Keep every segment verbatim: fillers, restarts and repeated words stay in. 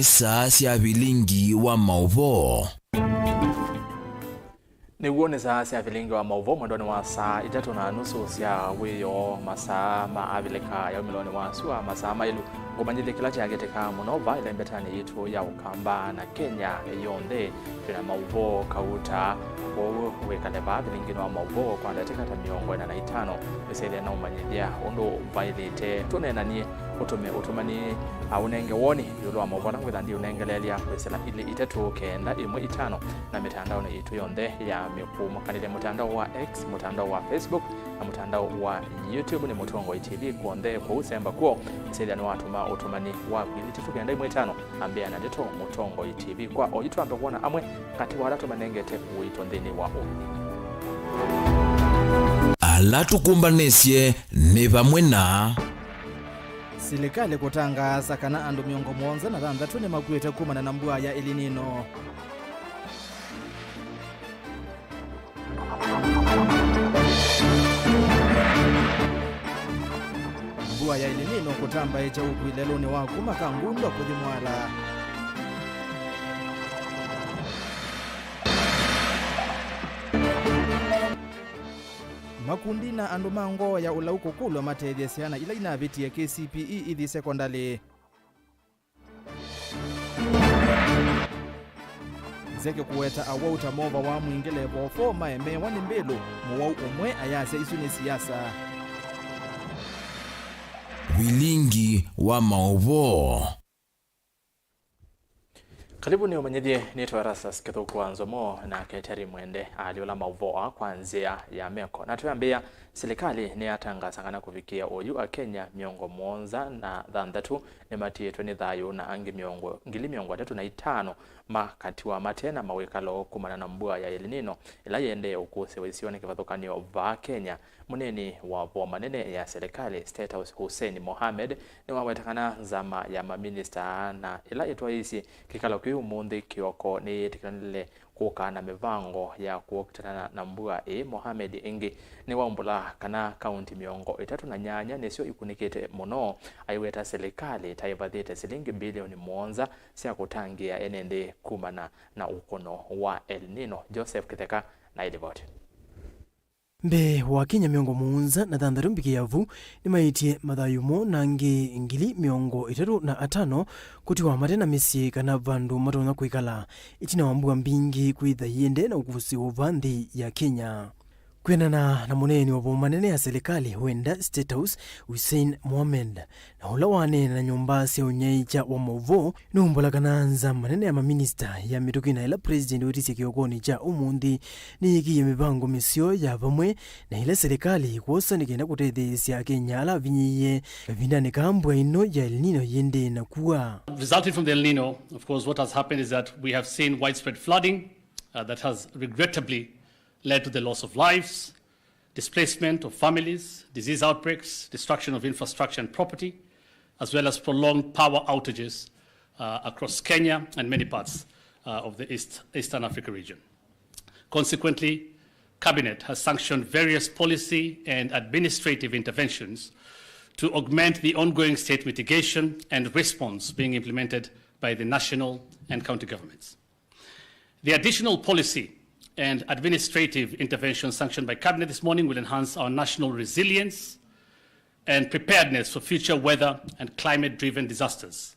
Saa sya vilingi wa maũvoo. Nĩw'o nĩ saa sya vilingi wa maũvoo mwendonĩ wa saa itatũ na nusu sya wĩoo, masaa ma Avilika ya umĩlonĩ wa sua, masaa maĩlu. Ngũmanyĩthye kĩla kyakĩtĩka mũno va ĩlembetanĩ yitũ ya Ũkamba na Kenya yonthe. Twĩ na maũvoo kauta, kwoou wĩkale vaa vilinginĩ wa maũvoo kwa ndatĩka ta mĩongo ĩna na itano, wĩsethĩa na ũmanyĩthya ũndũ vaĩlĩte. Tũneenanie, ũtũme ũtũmani, a, ũnenge woni ĩũlũ wa maũvoo ala ngwĩtha ndiũnengeleelya kwĩsĩla ilĩ itatũ kenda ĩmwe itano, na mĩtandaonĩ yitũ yonthe ya mĩkũũmũkanĩlye, mũtandao wa X, mũtandao wa Facebook, na mũtandao wa YouTube nĩ Mũtongoi T V. Kw'onthe kwoou semba kw'o, wĩsethĩa nĩwatũma ũtũmani waku ilĩ itatũ kenda ĩmwe itano. Ambĩa na ndeto Mũtongoi T V kwa oyu twambe kwona amwe katĩ wa ala tũmanengete ũito nthĩnĩ wa ũmbi. Ala tũkũmbanĩsye nĩ vamwe na. Silikalĩ kũtangaasa kana andũ mĩongo mũonza na thanthatũ nĩmakuĩte kumana na mbua ya El Nino. Mbua ya El Nino kũtambaĩkya ũkui lelũnĩ wa kuma Kangundwa kũthi Mwala. Makundi na andũ ma ngoo ya ũlau kũkũlw'a matethye syana ila inavĩtie K C P E ithi sekondalĩ. Nzeke kũweta awau ta mova wa mwingĩ level four maemeewa nĩ mbĩlũ, mũwau ũmwe ayasya isu nĩ siasa. Vilingi wa maũvoo. Kalivu nĩ ũmanyĩthye, nĩtwa Erastus Kĩthũku wa Nzomo, nake Terry Mwende alyũla maũvoo aa kwa nzĩa ya meko. Na twĩambĩĩa, silikalĩ nĩyatangasa kana kũvikĩa oyu Akenya mĩongo mũonza na thanthatũ nĩmatiĩtwe nĩ thayũ na angĩ mĩongo, ngili mĩongo ĩtatũ na itano ma katĩ wa mate na mawĩkalo kumana na mbua ya El Nino ĩla yĩendee ũkũsĩwa isionĩ kĩvathũkany'o vaa Kenya. Mũneeni wa vo manene ya silikalĩ, State House, Hussein Mohamed, nĩwaweta kana nzama ya maminista na ĩla ĩtwaĩĩsye kĩkalo kĩu ũmũnthĩ kĩoko nĩyĩtĩkĩlanĩle kũka na mĩvango ya kũkitana na mbua ĩĩ. Mohamed ĩngĩ nĩwaumbũla kana kaunti mĩongo ĩtatũ na nyanya nĩsyo ikunĩkĩte mũno, aiweta silikalĩ ta ĩvathĩte silingi mbilioni mũonza sya kũtangĩĩa ene nthĩ kumana na ũkũno wa El Nino. Joseph Kĩtheka na ĩlivoti. Mbee wa Akenya mĩongo mũonza na thanthatũ mbikĩa vu nĩmaĩtye mathayũ moo na angĩ ngili mĩongo ĩtatũ na atano kũtiwa mate na mĩsyĩ kana vandũ matonya kwĩkala, ĩtina wa mbua mbingĩ kwĩtha iende na ũkũsĩ ũva nthĩ ya Kenya. Kwĩanana na mũneeni wa vo manene ya silikalĩ wenda State House, Hussein Mohamed, na ũla waneena na nyũmba sya ũnyaĩĩkya wa maũvoo, nĩwaumbũla kana nzama nene ya maminista ya mĩtũkĩ na ĩla President wĩtĩsye kĩokonĩ kya ũmũnthĩ nĩyĩkĩie mĩvango mĩseo ya vamwe na ĩla silikalĩ ĩkwosa nĩ kenda kũtetheesya Akenya ala avinyĩĩe kavindanĩ kaa mbua ĩno ya El Nino yĩendee na kua. Resulting from the El Nino, of course, what has happened is that we have seen widespread flooding, uh, that has regrettably led to the loss of lives, displacement of families, disease outbreaks, destruction of infrastructure and property, as well as prolonged power outages, uh, across Kenya and many parts, uh, of the East, Eastern Africa region. Consequently, Cabinet has sanctioned various policy and administrative interventions to augment the ongoing state mitigation and response being implemented by the national and county governments. The additional policy and administrative interventions sanctioned by Cabinet this morning will enhance our national resilience and preparedness for future weather and climate-driven disasters,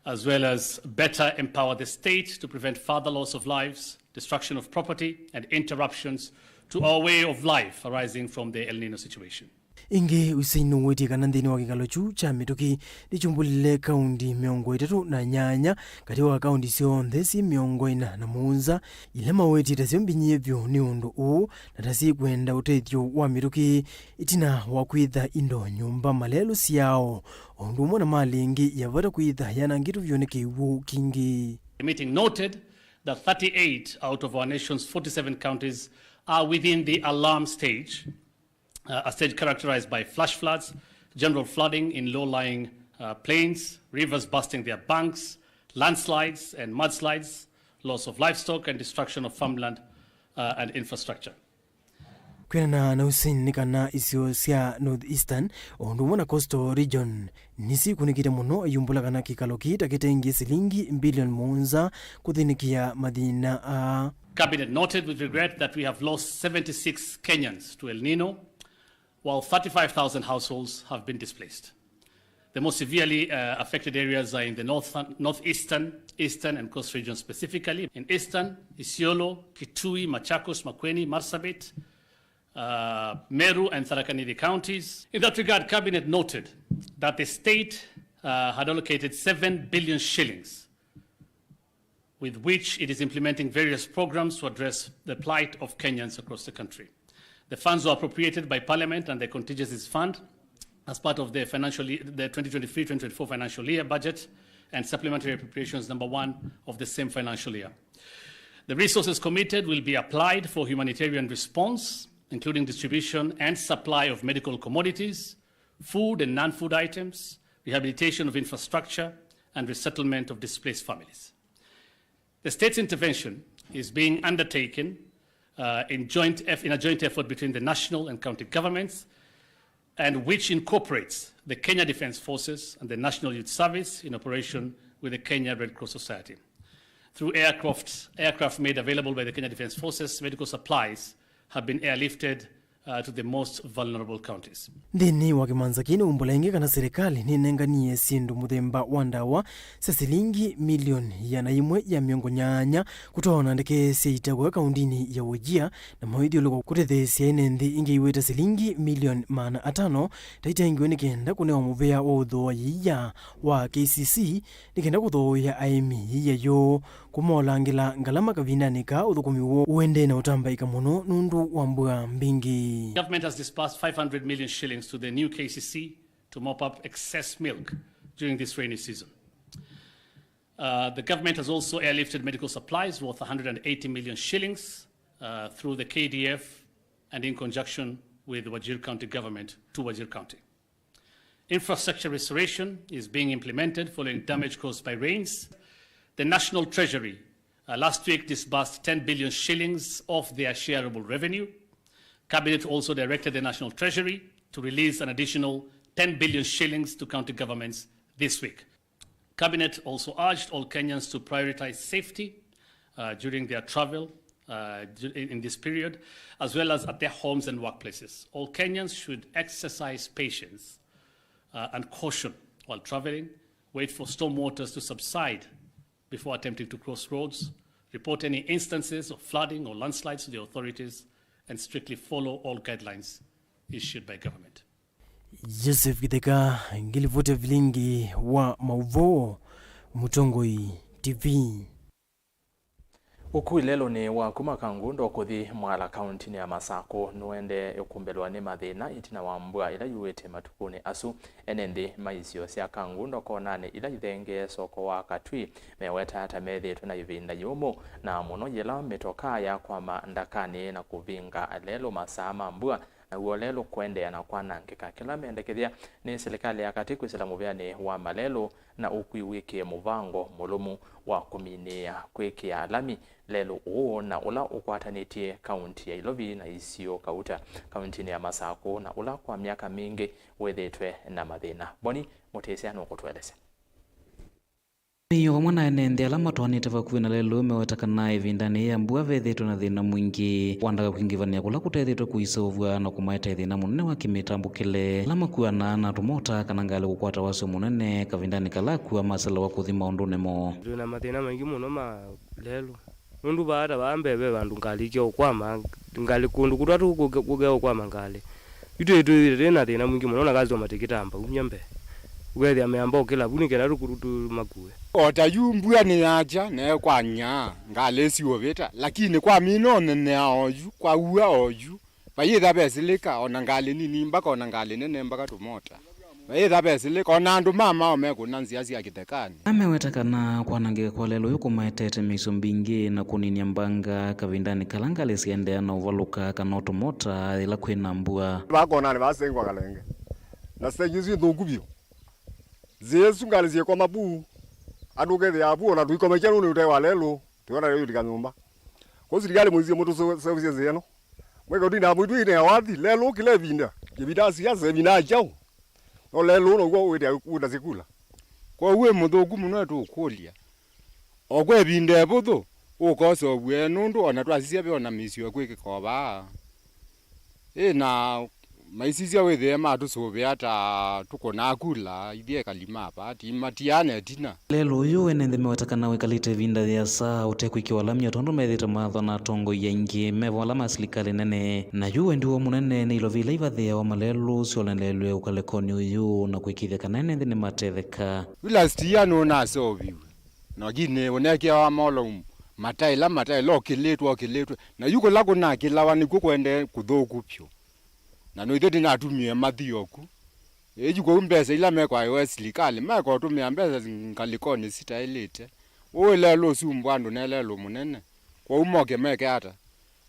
as well as better empower the state to prevent further loss of lives, destruction of property, and interruptions to our way of life arising from the El Nino situation. Ĩngĩ, Hussein nũwĩtie kana nthĩnĩ wa kĩkalo kyu kya mĩtũkĩ nĩkyumbũlile kaunti mĩongo ĩtatũ na nyanya katĩ wa kaunti syonthe syĩ mĩongo ĩna na mũonza ila mawĩtie tasyo mbinyie vyũ nĩ ũndũ ũũ, na ta syĩkwenda ũtethyo wa mĩtũkĩ ĩtina wa kwĩtha indo, nyũmba, malelũ syao, o ũndũ ũmwe na malĩ ĩngĩ ya vata kwĩtha yanangĩtwe vyũ nĩ kĩw'ũ kingĩ. The meeting noted that thirty-eight out of our nation's forty-seven counties are within the alarm stage, uh, a stage characterized by flash floods, general flooding in low-lying, uh, plains, rivers bursting their banks, landslides and mudslides, loss of livestock and destruction of farmland, uh, and infrastructure. Kwĩanana na Hussein nĩ kana isio sya North Eastern, o ũndũ ũmwe na Coastal Region, nĩsyĩkunĩkĩte mũno iyumbũla kana kĩkalo kĩĩ ta kĩtengie silingi mbilioni mũonza kũthĩnĩkĩa mathĩna aa. Cabinet noted with regret that we have lost seventy-six Kenyans to El Nino, while thirty-five thousand households have been displaced. The most severely, uh, affected areas are in the north, northeastern, eastern, and coast regions specifically. In eastern, Isiolo, Kitui, Machakos, Makueni, Marsabit, uh, Meru, and Tharaka Nithi counties. In that regard, Cabinet noted that the state, uh, had allocated seven billion shillings with which it is implementing various programs to address the plight of Kenyans across the country. The funds were appropriated by Parliament and the Contingencies Fund as part of the financial ye-, the twenty twenty-three twenty twenty-four financial year budget and supplementary appropriations number one of the same financial year. The resources committed will be applied for humanitarian response, including distribution and supply of medical commodities, food and non-food items, rehabilitation of infrastructure, and resettlement of displaced families. The state's intervention is being undertaken, uh, in joint eff-, in a joint effort between the national and county governments, and which incorporates the Kenya Defence Forces and the National Youth Service in operation with the Kenya Red Cross Society. Through aircraft, aircraft made available by the Kenya Defence Forces, medical supplies have been airlifted, uh, to the most vulnerable counties. Nthĩnĩ wa kĩmanza kĩĩ nĩwumbũla ĩngĩ kana silikalĩ nĩnenganie syĩndũ mũthemba wa ndawa sya silingi milioni ĩana yĩmwe ya mĩongo nyanya kũtwawa na ndeke sya ita kũya kaundinĩ ya Wajir na mawĩthyũlũko kũtetheesya ene nthĩ ingĩ iwete silingi milioni maana atano ta itengiwe nĩ kenda kũnewa mũvea wa ũthooa yĩia wa K C C nĩ kenda kũthooea aĩmi yĩia yoo kũmolangĩla ngalama kavindanĩ kaa ũthũkũmi woo ũendee na ũtambaĩka mũno nũndũ wa mbua mbingĩ. Government has disbursed five hundred million shillings to the new K C C to mop up excess milk during this rainy season. Uh, the government has also airlifted medical supplies worth one hundred and eighty million shillings, uh, through the K D F and in conjunction with the Wajir County government to Wajir County. Infrastructure restoration is being implemented following damage caused by rains. The National Treasury, uh, last week disbursed ten billion shillings of their shareable revenue. Cabinet also directed the National Treasury to release an additional ten billion shillings to county governments this week. Cabinet also urged all Kenyans to prioritize safety, uh, during their travel, uh, du-, in, in this period, as well as at their homes and workplaces. All Kenyans should exercise patience, uh, and caution while traveling, wait for storm waters to subside before attempting to cross roads, report any instances of flooding or landslides to the authorities, and strictly follow all guidelines issued by government. Joseph Kitheka, ngilivoti ya vilingi wa mauvoo, Mũtongoi T V. Ũkui lelũnĩ wa kuma Kangundo kũthi Mwala kauntinĩ ya Masakũ nũendee ũkumbĩlwa nĩ mathĩna ĩtina wa mbua ĩla yuĩte matukũnĩ asu. Ene nthĩ ma isio sya Kangundo konanĩ ila ithengee soko wa Katui meweta ta methĩĩtwe na ĩvinda yũmũ, na mũno yĩla mĩtokaa yakwama ndakanĩ na kũvinga lelũ masaa ma mbua. Naw'o lelũ kũendeea na kwanangĩka. Kĩla mendekethya nĩ silikalĩ ya katĩ kwĩsĩla mũvĩanĩ wa malelũ na ũkui wĩkĩe mũvango mũlũmu wa kũminĩĩa kwĩkĩa lami lelũ ũũ na ũla ũkwatanĩtye kaunti ya Ilovi na isio kauta kauntinĩ ya Masakũ na ũla kwa myaka mingĩ wĩthĩĩtwe na mathĩna. Boni Mũtĩsya nũkũtũelesya. Mĩio vamwe na ene nthĩ ala matwaanĩte vakuvĩ na lelũ meweta kana ĩvindanĩ yĩĩ ya mbua vethĩĩtwe na thĩna mwingĩ wa ndaka kwingĩvanĩa kũla kũtethĩtwe kũiseũvw'a na kũmaete thĩna mũnene wa kĩmĩtambũkĩle. Ala makuanaa na tũmota kana ngalĩ kũkwata wasyo mũnene kavindanĩ kala akua maselewa kũthi maũndũnĩ moo. Twĩ na mathĩna maingĩ mũno ma lelũ. Nũndũ vaa ta vaa mbee ve vandũ ngalĩ ikya ũkwama, ngalĩ kũndũ kũtwatũ kũke-, kũkea ũkwama ngalĩ. Yu twĩ-, twĩthĩĩtwe twĩ na thĩna mwingĩ mũno, na kasi wa matikitamba umya mbee. Ũkethĩa meamba ũkĩla vu nĩ kenda tũkũtũ tũmakue. O ta yu mbua nĩyakya, na ĩkwany'a, ngalĩ siũvĩta, lakini kwamina ũnenea oyu, kwaua oyu. Vayĩtha vesilĩka, o na ngalĩ nini mbaka, o na ngalĩ nene mbaka tũmota. Vayĩtha vesilĩka, o na andũ ma mao mekũna nzĩa sya kĩthekanĩ. Ameweta kana kwanangĩka kwa lelũ ũyũ kũmaetete mĩisyo mbingĩ na kũniny'a mbanga kavindanĩ kala ngalĩ syaendeea na ũvalũka kana o tũmota yĩla kwĩna mbua. Vakonanĩ vasengwa kalenge. Na stage isu nthũku vyũ. Nzĩa isu ngalĩ syĩkoma vu. Andũ ũkethĩa vu, o na tũikoma kyalo nĩ ũtee wa lelũ. Tũyona lelũ yũlika nyũmba. Kwa silikalĩ mũisye mũtũseũvĩsye nzĩa ĩno. Mweka ũtindaa mũitũ ĩnea wathi, lelũ kĩla ĩvinda. Ĩvinda ya siasa, ĩvinda ya kyaũ. No lelũ now'o wĩte wĩna sikula. Kwoou wĩ mũthũku mũno etũkũlya. O kwa ĩvinda ĩvũthũ, ũkosa ũvw'e nũndũ ona twasisya ve ona mĩisyo kwĩkĩka o vaa. Ĩ na maisisya wĩthĩe matũsũvĩa ta tũkũnaa kula ithyĩ ekali ma vaa, ti matiana ĩtina. Lelũ ũyũ ene nthĩ meweta kana wĩkalĩte ĩvinda yĩasa ũtekwĩkĩwa lamya tondũ methĩĩtwe mathwa na atongoi aingĩ me vo ala ma silikalĩ nene. Na yu wendi woo mũnene nĩ ilovi ila ivathĩawa malelũ syonelelw'e ũkalĩkonĩ ũyũ na kũĩkĩĩthya kana ene nthĩ nĩmatetheka. Yu last year nũnaseũviw'e. Lakini ũnekeawa maũlou mataĩla mataĩla okĩlĩtwe okĩlĩtwe. Na yu kũla kũnakĩlawa nĩkw'o kũendee kũthũku vyũ. Na no ithyĩ tũnatumie mathi oku. Ĩĩ yu kwoou mbesa ila mekwaĩwe silikalĩ, mekotũmĩa mbesa ngalĩkonĩ sitaĩlĩte. Ũũ lelũ ũsumbwa andũ ne lelũ mũnene. Kwoou moke meke ata?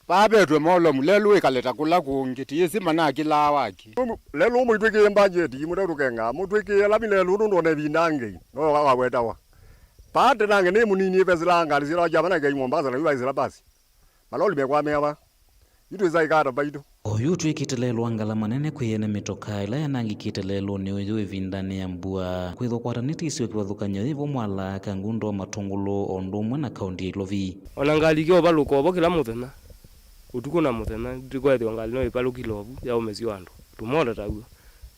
Vaa vetwe maũlou, lelũ wĩkale ta kũla kũngĩ, tĩĩsĩ manakĩlaa waki. Lelũ mũitwĩkĩe mbangeti, mũtatũkenga, mũtwĩkĩe lami lelũ nũndũ ona ĩvinda angei, no wawetawa. Vaa tenange nĩ mũnini ĩvesĩlaa ngalĩ syĩtawa German Airways Mombasa na yu vaisĩla basi. Maloli mekwamĩa va. Yu twĩsa ĩkata mbaitũ. Oyu ũtw'ĩkĩte lelũ wa ngala manene kwĩ ene mĩtokaa ĩla yanangĩkĩte lelũnĩ ũyũ ĩvindanĩ ya mbua. Kwĩthwa kwatanĩte isio kĩvathũkany'o yĩvo Mwala, Kangundo, Matũngũlũ, o ũndũ ũmwe na kaũnti ya Ilovi. Ona ngalĩ kya ũvalũka ovo kĩla mũthenya, ũtukũ na mũthenya, ndĩkwethĩwa ngalĩ no ĩvalũkile ovu yaũmĩsya andũ. Tũmota taw'o,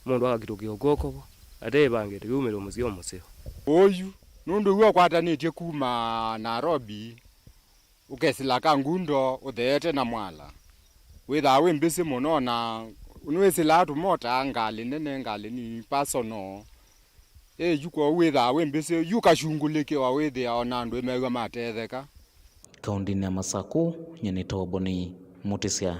mũndũ akakitũkĩa ũkw'oko vo, ate ĩvangĩte kĩumĩlo mũseo mũseo. Ũyu, nũndũ w'o kwatanĩtye kuma Nairobi, ũkesĩla Kangundo ũtheete na Mwala. Wĩthaa wĩ mbĩsĩ mũno na nĩwĩsĩlaa tũmotaa ngalĩ nene, ngalĩ nini, personal. Ĩ, yu kwoou wĩthaa wĩ mbĩsĩ, yu kashungulĩkĩwa wĩthĩa ona andũ ĩmew'a matetheka. Kaũndĩnĩ ya Masakũ, nyie nĩtawa Boni Mũtĩsya.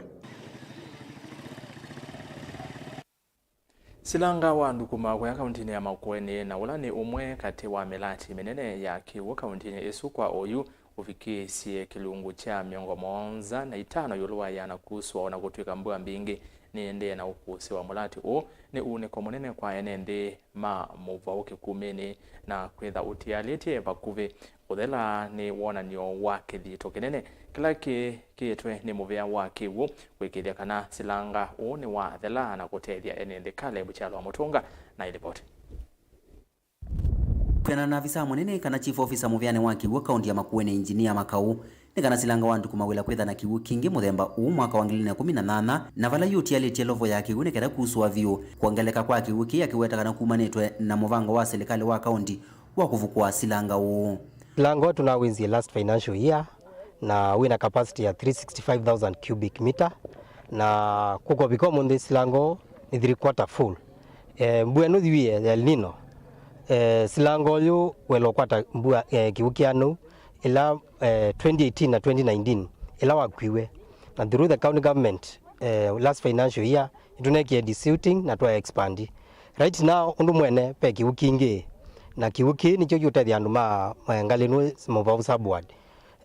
Silanga wa Ndukuma kũya kaũntĩnĩ ya Makueni, na ũla nĩ ũmwe katĩ wa mĩlati mĩnene ya kĩw'ũ kaũntĩnĩ ĩsu kwa oyu ũvikĩĩsye kĩlungu kya mĩongo mũonza na itano ĩũlũ wa ĩana kuswa, o na kũtw'ĩka mbua mbingĩ nĩendee na ũkũsĩ wa mũlati ũũ nĩ uunĩko mũnene kwa ene nthĩ ma mũvaũ kĩkumĩnĩ, na kwĩtha ũtialĩtye vakuvĩ. Ũthela nĩ wonany'o wa kĩthito kĩnene kĩla kĩkĩĩtwe nĩ mũvĩa wa kĩw'ũ kũĩkĩĩthya kana silanga ũũ nĩwathela na kũtethya ene nthĩ. Caleb Kyalo wa Mũtũnga na ĩlipoti. Kwĩanana na avisa mũnene kana chief officer mũvĩanĩ wa kĩw'ũ kaũnti ya Makueni, Engineer Makau, nĩ kana silanga wa Ndukuma wĩla kwĩtha na kĩw'ũ kingĩ mũthemba ũũ mwaka wa ngili ilĩ na ĩkũmi na nyanya, na vala yu ũtialĩtye level ya kĩw'ũ nĩ kenda kusũa vyũ. Kwongeleka kwa kĩw'ũ kĩĩ akĩweta kana kumanĩtwe na mũvango wa silikalĩ wa kaũnti wa kũvukũa silanga ũũ. Silanga ũũ tũnawĩnzie last financial year na wĩna capacity ya three sixty-five thousand cubic meter, na kũkovika ũmũnthĩ silanga ũũ nĩ three quarter full. Eh, mbua ĩno yĩu ya El Nino, eh, silanga ũyũ wĩla ũkwata mbua, eh, kĩw'ũ kĩanu ĩla, eh, twenty eighteen na twenty nineteen ĩla wakuiwe, na through the county government, eh, last financial year nĩtũnekie desilting na twa expand. Right now ũndũ mwene ve kĩw'ũ kingĩ, na kĩw'ũ kĩĩ nĩkyo kĩũtethya andũ ma, ma ngalĩ ĩno mũvaũ sub ward.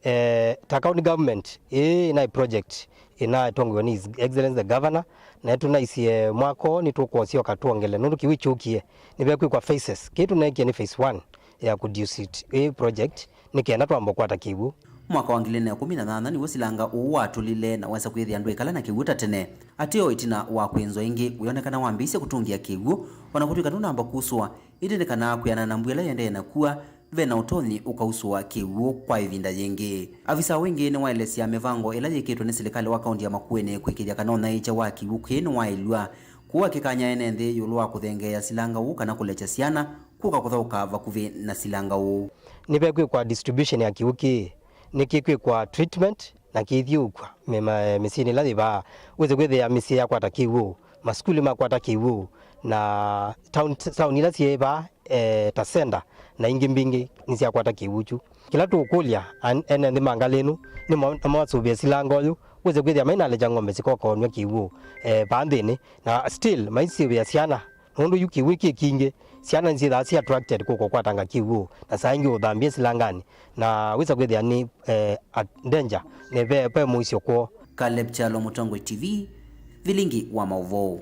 Eh, ta county government, ĩĩ naĩ project ĩnatongoew'a nĩ His Excellency the Governor, na nĩtũnaisye mwaka ũũ nĩtũkũsyoka twongele nũndũ kĩw'ũ kyũkie. Nĩvekwĩkwa phases. Kĩĩ tũneekie nĩ phase one ya kũdesilting ĩĩ project nĩ kenda twambe kũkwata kĩw'ũ. Mwaka wa ngili ilĩ na ĩkũmi na nyanya nĩw'o silanga ũũ watũlile na wesa kwĩthĩa ndwĩkala na kĩw'ũ ta tene. Ateo ĩtina wa kwĩnzwa ĩngĩ, wĩonekana wambĩĩisye kũtũngĩa kĩw'ũ, o na kũtw'ĩka ndũnamba kusũa, ĩndĩ nĩ kana kwĩanana na mbua ĩla ĩendee na kua, ve na ũtonyi ũkausũa kĩw'ũ kwa ĩvinda yĩngĩ. Avisa ũũ ĩngĩ nĩwaelesya mĩvango ĩla yĩkĩtwe nĩ silikalĩ wa kaũnti ya Makueni kũĩkĩĩthya kana ũnyaĩĩkya wa kĩw'ũ kĩĩ nĩwaĩlw'a, kũakĩkany'a ene nthĩ ĩũlũ wa kũthengeea silanga ũũ kana kũlekya syana kũka kũthaũka vakuvĩ na silanga ũũ. Nĩvekwĩkwa distribution ya kĩw'ũ kĩĩ, nĩkĩkwĩkwa treatment na kĩithyũũkw'a mĩ-, ma-, mĩsyĩnĩ ĩla yĩ vaa. Wĩse kwĩthĩa mĩsyĩ yakwata kĩw'ũ, masukulu makwata kĩw'ũ, na town, town ila syĩ vaa, eh, ta center na ingĩ mbingĩ nĩsyakwata kĩw'ũ kyu. Kĩla tũũkũlya an-, ene nthĩ ma ngalĩ ĩno nĩmo-, nĩmasũvĩe silanga ũyũ, wĩse kwĩthĩa mainalekya ng'ombe sikoka ũnyw'a kĩw'ũ, eh, vaa nthĩnĩ, na still maisũvĩa syana. Nũndũ yu kĩw'ũ kĩ kingĩ, syana nĩsyĩthaa syĩ attracted kũka ũkwatanga kĩw'ũ, na saa ingĩ ũthambie silanganĩ, na wĩsa kwĩthĩa nĩ, eh, at danger, nĩ ve, ve mũisyo kwoo. Caleb Kyalo, Mũtongoi T V, Vilingi wa Maũvoo.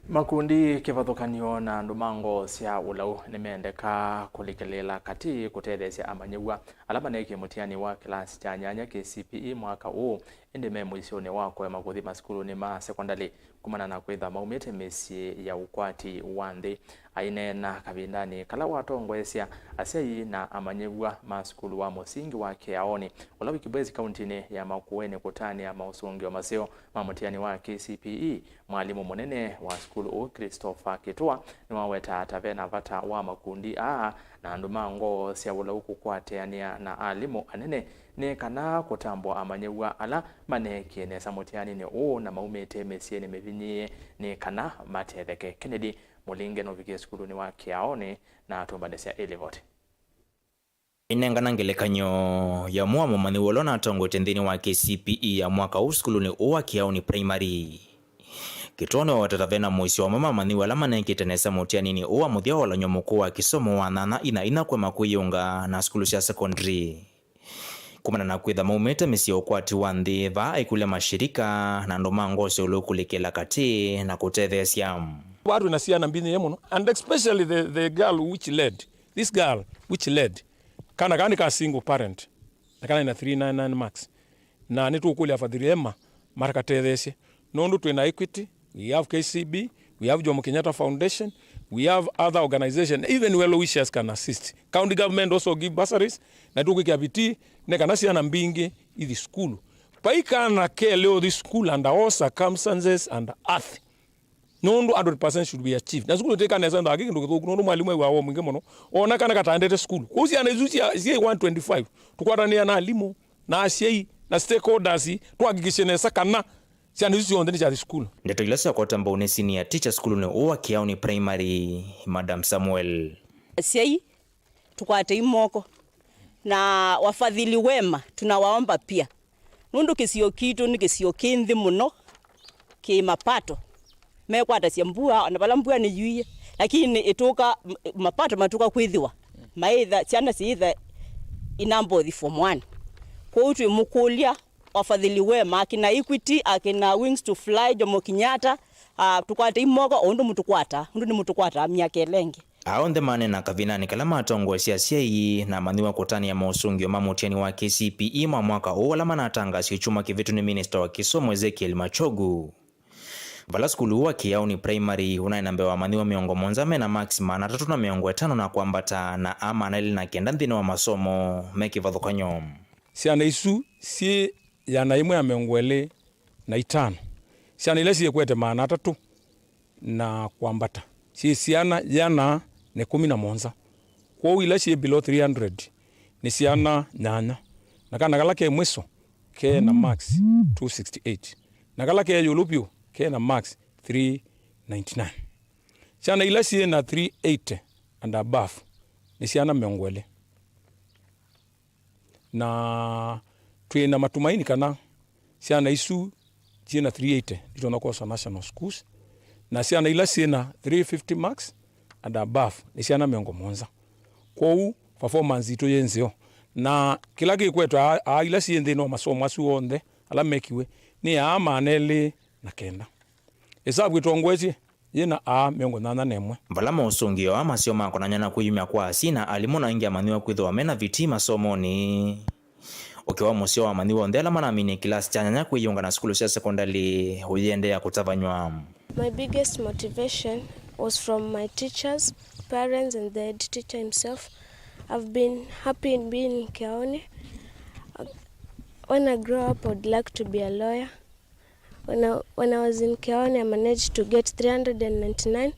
Makundi kĩvathũkany'o na andũ ma ngoo sya ũlau nĩmendeka kũlikĩlĩĩla katĩ kũtetheesya amanyĩw'a ala maneekie mũtiani wa kĩlasi kya nyanya K C P E mwaka ũũ, ĩndĩ me mũisyonĩ wa kũema kũthi masukulunĩ ma sekondalĩ kumana na kwĩtha maumĩte mĩsyĩ ya ũkwati wa nthĩ. Aineena kavindanĩ kala watongoesya asyai na amanyĩw'a ma sukulu wa mũsingi wa Kĩaonĩ, ũla wĩ Kibwezi kauntinĩ ya Makueni kũtanĩa maũsũngĩo maseo ma mũtiani wa K C P E, mwalimũ mũnene wa sukulu ũũ, Christopher Kĩtũa, nĩwawetaa ta ve na vata wa makundi aa na andũ ma ngoo sya ũlau kũkwatĩanĩa na alimũ anene nĩ kana kũtambũa amanyĩw'a ala maneekie nesa mũtianinĩ ũũ na maumĩte mĩsyĩnĩ mĩvinyĩĩe nĩ kana matetheke. Kennedy Mũlinge nũvikie sukulunĩ wa Kĩaonĩ na atũmbanĩsya ĩ livoti. Inengana ngelekany'o ya ũmwe wa mũmanyĩw'a ũla ũnatongoetye nthĩnĩ wa K C P E ya mwaka ũũ sukulunĩ ũũ wa Kĩaonĩ Primary. Kĩtũa nĩwaweta ta ve na mũisyo wa amwe ma amanyĩw'a ala maneekĩte nesa mũtianinĩ ũũ wa mũthya wa ũlany'o mũkũũ wa kĩsomo wa nyanya ina ina kũema kwĩyĩunga na sukulu sya sekondalĩ. Kumana na kwĩtha maumĩte mĩsyĩ ya ũkwati wa nthĩ, vaa aikũlya mashirika na andũ ma ngoo sya ũlau kũlikĩla katĩ na kũtetheesya. Vaa twĩ na syana mbinyĩĩe mũno, and especially the, the girl which led, this girl which led. Kana kaa nĩ ka single parent, na kana ĩna three nine nine marks. Na nĩtũkũlya afadhali ema matakatetheesye, nũndũ twĩ na Equity, we have K C B, we have Jomo Kenyatta Foundation, we have other organization, even well wishers can assist. County government also give bursaries, na tũkwĩkĩa vitii nĩ kana syana mbingĩ ithi sukulu. Vai kana kelĩ ũthi sukulu under all circumstances and earth. Nũndũ hundred percent should be achieved. Na sukulu ĩtĩka nesa nthaki kĩndũ kĩthũku, nũndũ mwalimũ ew'aa woo mwingĩ mũno. Ona kana kataendete sukulu. Kwoou syana isu cia, cia one twenty-five, tũkwatanĩa na alimũ, na asyai, na stakeholders, twakikishe nesa kana syana isu syonthe nĩsyathi sukulu. Ndeto ila syakwata mbau nĩ senior teacher sukulunĩ ũũ wa Kĩaonĩ Primary, Madam Samuel. Asyai, tũkwatei moko, na wafadhili wema tunawaomba pia, nũndũ kĩsio kitũ nĩ kĩsio kĩ nthĩ mũno kĩ mapato. Mekwatasya mbua, ona vala mbua nĩyuie, lakini ĩtũka, m-, mapato matũka kwĩthĩwa maĩtha, syana siĩtha inambothi form one. Kwoou twĩmũkũlya wafadhili wema, akina Equity, akina Wings to Fly, Jomo Kenyatta, ah, tũkwatei moko o ũndũ mũtũkwata, ũndũ nĩmũtũkwataa myaka ĩla ĩngĩ. Aa onthe maneena kavindanĩ kala matongoesye asyai na amanyĩw'a kũtanĩa maũsũngĩo ma mũtiani wa K C P E ma mwaka ũũ ala manatangaasiwe kyumwa kĩvĩtu nĩ minista wa kĩsomo Ezekiel Machogu. Vala sukulu ũũ wa Kĩaonĩ Primary ũnaĩ na mbee wa amanyĩw'a mĩongo mũonza me na marks maana atatũ na mĩongo ĩtano na kwambata, na aa maana elĩ na kenda nthĩnĩ wa masomo me kĩvathũkany'o. Syana isu syĩ ĩana yĩmwe ya mĩongo ĩlĩ na itano. Syana ila syĩkwete maana atatũ na kwambata syĩ syana ĩana na ĩkũmi na mũonza. Kwoou ila syĩ below three hundred nĩ syana nyanya, na kana kala ke mwĩso ke na marks two sixty-eight, na kala ke ĩũlũ vyũ ke na marks three ninety-nine. Syana ila syĩ na three eighty and above nĩ syana mĩongo ĩlĩ. Na twĩ na matumaini kana syana isu syĩ na three eighty nitonya kwoswa national schools, na syana ila syĩ na three fifty marks and above nĩ syana mĩongo mũonza. Kwoou performance yitũ yĩ nzeo, na kĩla kĩkwetwa aa, aa ila syĩ nthĩnĩ wa masomo asu onthe ala mekiwe nĩ aa maana elĩ na kenda. Ĩsavu ĩtongoetye yĩ na aa mĩongo nyanya na ĩmwe. Vala maũsũngĩo aa maseo makonany'a na kwĩyumya kwa asyai na alimũ na aingĩ amanyĩw'a kwĩthĩwa me na vitii masomonĩ, ũkĩ wa mũseo wa amanyĩw'a onthe ala manaminie kĩlasi kya nyanya kwĩyĩũnga na sukulu sya sekondalĩ ũyĩendeea kũtavanywa. My biggest motivation was from my teachers, parents and the head teacher himself. I've been happy in being in Kiaoni. When I grow up, I would like to be a lawyer. When I, when I was in Kiaoni, I managed to get three hundred and ninety-nine,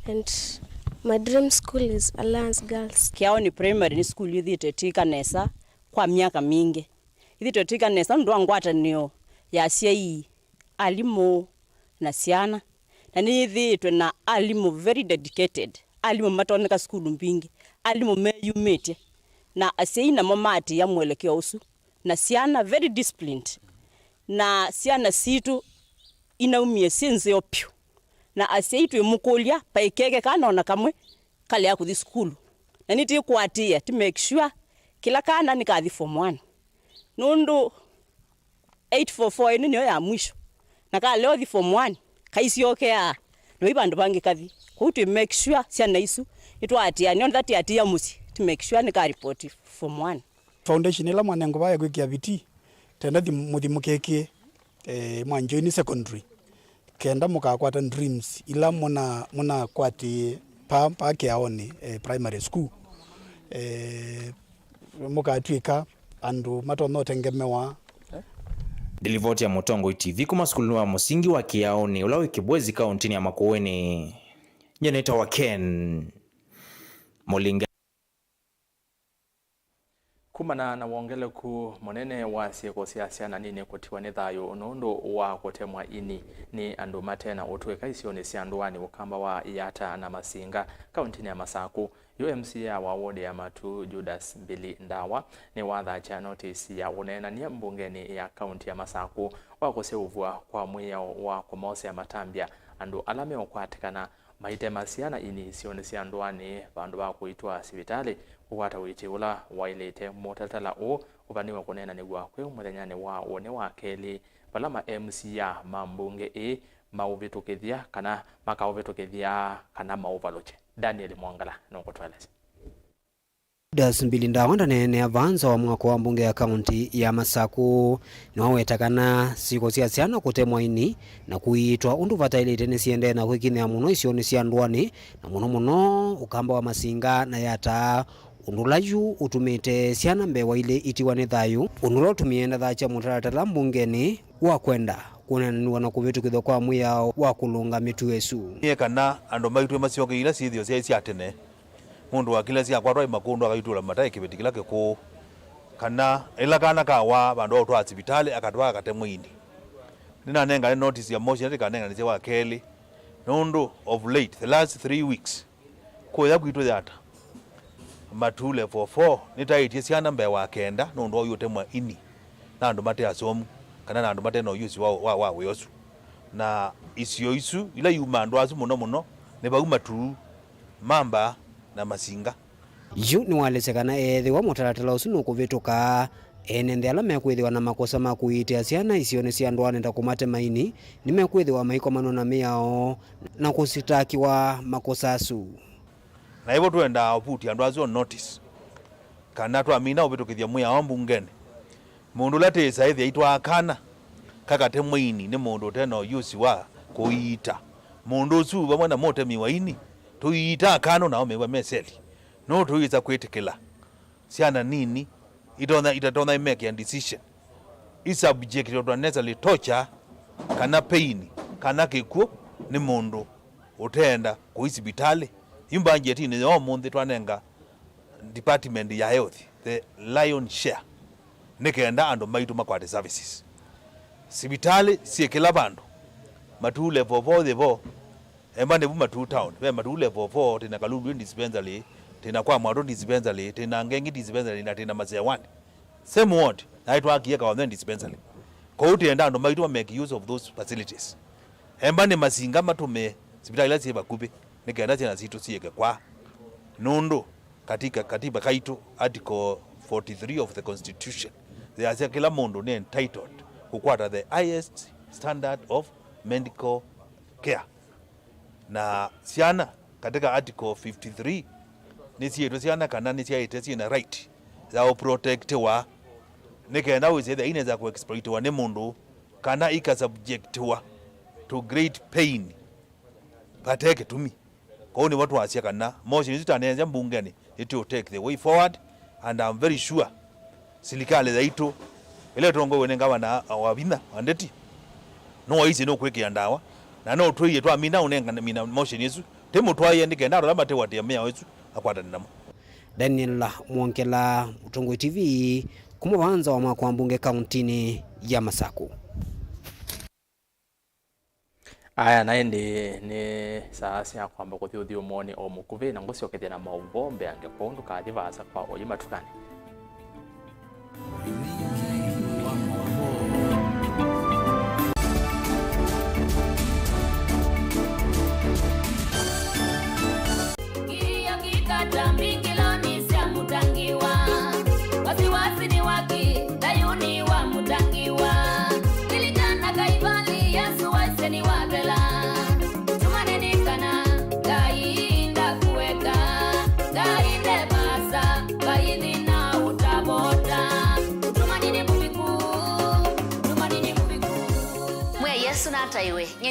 and my dream school is Alliance Girls. Kiaoni Primary nĩ sukulu yĩthĩĩtwe ĩtw'ĩka nesa kwa myaka mingĩ. Yĩthĩĩtwe ĩtw'ĩka nesa nũndũ wa ngwatanĩo ya asyai, alimũ, na syana. Na nĩyĩthĩĩtwe na alimũ very dedicated, alimũ matonyeka sukulu mbingĩ, alimũ meyumĩtye, na asyai namo maatĩĩa mũelekeo ũsu. Na syana very disciplined, na syana sitũ inaumie syĩ nzeo pyũ, na asyai twĩmũkũlya vai keke kana ona kamwe kalea kũthi sukulu. Na nĩtĩkũatĩĩa, tĩ make sure kĩla kana nĩkathi form one, nũndũ eight four four ĩno nĩyo ya mwisho, na kalea ũthi form one kaisyokeaa, Nĩwai vandũ vangĩ kathi. Kwoou twĩ make sure syana isu nĩtwaatĩĩa, nĩona tiatĩĩa mũsyĩ, tũ make sure nĩka report form one. Foundation ĩla mwanengwa vaya kwĩkĩa vitii, tenda thi-, mũthi mũkekĩe, eh, mwa Njoini Secondary, kenda mũkakwata dreams ila mũna-, mũnakwatĩĩe pa, pa Kĩaonĩ, eh, Primary School. Eh, mũkatw'ĩka andũ matonya ũtengemewa. Nĩ livoti ya Mũtongoi T V kuma sukulunĩ wa mũsingi wa Kĩaonĩ, ũla wĩ Kĩbwezi, kaũntĩnĩ ya Makueni. Nyie nĩtawa Ken Mũlinga. Kumana na wongeleku mũnene wa syĩko sya syana nini kũtiwa nĩ thayũ nũndũ wa kũtemwa ini nĩ andũ mate na ũtũĩka isionĩ sya ndũanĩ, ũkamba wa Yata na Masinga, kaũntĩnĩ ya Masaku, yu M C A wa wodi ya Matuu, Judas Mbili Ndawa, nĩwathatya notisi ya ũneenany'a mbungenĩ ya kaũntĩ ya Masaku wa kũseũvw'a kwa mwĩao wa kũmosea matambya andũ ala meũkwatĩkana maitema syana ini isionĩ sya ndũanĩ vandũ va kũitwaa sivitalĩ kũkwata ũiiti ũla waĩlĩte. Mũtalatala ũũ ũvanĩwe kũneenanĩw'a kwĩ mũthenyanĩ wa ũnĩ wa kelĩ, vala ma M C A ma mbunge ĩĩ maũvĩtũkĩthya kana makaũvĩtũkĩthya kana maũvalũkye. Daniel Mwangala nũkũtũelesya. Judas Mbili Ndawa ndaneenea vaa nza wa mwako wa mbunge ya kaũntĩ ya Masaku. Nĩwaweta kana syĩko sya syana kũtemwa ini na kũiitwa ũndũ vataĩlĩte nĩsiendee na kwĩkinyĩa mũno isionĩ sya ndũanĩ, na mũno mũno ũkamba wa Masinga na Yata, ũndũ ũla yu ũtumĩte syana mbee wa ilĩ itiwa nĩ thayũ, ũndũ ũla ũtumie ndathatya mũtalatala mbungenĩ wa kwenda kũneenanĩw'a na kũvĩtũkĩthw'a kwa mwĩao wa kũlũnga mĩtuo ĩsu. Nĩ kana andũ maitũ masyoke ila syĩthĩo syaĩ sya tene. Mũndũ wa kĩla syakwatwa ĩ makũndũ akaitũla mataĩ kĩveti kĩla kĩkũũ, kana ĩla kana kawaa vandũ va ũtwaa sivitalĩ akatwaa katemwe ini. Nĩnanengane notice ya motion ĩla ĩkanenganĩsya wa kelĩ, nũndũ of late, the last three weeks, kũya kwitũ Yata, Matuu level four nĩtaĩtye syana mbee wa kenda nũndũ wa ũtemwa ini na andũ mate asomu kana na andũ mate na ũyũsi wa, wa, wa wĩa ũsu. Na isio isu ila iumaa andũ asu mũno mũno nĩ vau Matuu, Mamba na Masinga. Yu nĩwaelesya kana eethĩwa mũtalatala ũsu nũkũvĩtũka, ene nthĩ ala mekwĩthĩwa na makosa ma kũiitĩa syana isionĩ sya ndũanĩ ta kũmatema ini nĩmekwĩthĩwa maikomanw'a na mĩao na kũsitakĩwa makosa asu. Na ĩvo twendaa ũvuti andũ asu on notice kana twamina ũvĩtũkĩthya mwĩao mbungenĩ. Mũndũ ũla tĩĩsa ĩthĩa itwaa kana kakatemwa ini nĩ mũndũ ũte na ũyũsi wa kũiita, mũndũ ũsu vamwe na mũtemi wa ini tũiitaa kana nao mew'a me seli. Nũũ tũyĩsa kwĩtĩkĩla syana nini itonya, itatonya imekĩa decision, i subject to unnecessary torture kana pain kana kĩkw'ũ nĩ mũndũ ũteenda kũi sivitalĩ? Yu mbanjetinĩ ya ũmũnthĩ twanenga department ya health the lion share nĩ kenda andũ maitũ makwate services. Sivitalĩ syĩ kĩla vandũ, Matuu level four yĩ vo, emba nĩ vu Matuu town, ve Matuu level four, twĩ na Kalulu dispensary, twĩ na kwa Mwatũ dispensary, twĩ na Ngengi dispensary, na twĩ na Masewani. Same ward, naĩ twakie Kaonthĩ dispensary. Kwoou twĩenda andũ maitũ ma make use of those facilities. Emba nĩ Masinga matũmĩe sivitalĩ ila syĩ vakuvĩ nĩ kenda syana sitũ siĩke kwa. Nũndũ katika katiba kaitũ, article forty-three of the constitution, yasya kĩla mũndũ nĩ entitled kũkwata the highest standard of medical care. Na syana, katika article fifty-three, nĩsiĩtwe syana kana nĩsyaĩte syĩna right ya ũprotectiwa, nĩ kenda wĩsĩthya inesa kũexploitiwa nĩ mũndũ kana ikasubjectiwa to great pain vate kĩtumi. Kwoou nĩvo twasya kana motion ĩsu twaneenzya mbungenĩ, it will take the way forward, and I'm very sure silikalĩ yaitũ ĩla ĩtongoew'e nĩ ngavana wa vinya wa Ndeti, no aisye nũkwĩkĩa ndawa, na no twĩie twamina ũnengane mina motion ĩsu, tĩmũtwaĩe nĩ kenda andũ ala mateũatĩĩa mĩao ĩsu akwatane namo. Daniel Mwongela, Mũtongoi T V, kuma vaa nza wa mwako wa mbunge kaũntĩnĩ ya Masaku. Aya, na ĩndĩ nĩ saa sya kwamba kũthi ũthyũmũonĩ o mũkuvĩ, na ngũsyokethya na maũvoo mbeange, kwoou ndũkathi vaasa kwa oyu matukanĩ. Kĩio kĩkata mbingĩlonĩ sya mũtangiwa, wasiwasi nĩ waki thayũnĩ wa mũtangiwa. Lilikana Kaivali, Yesũ waisye nĩwathela. Tuma nĩ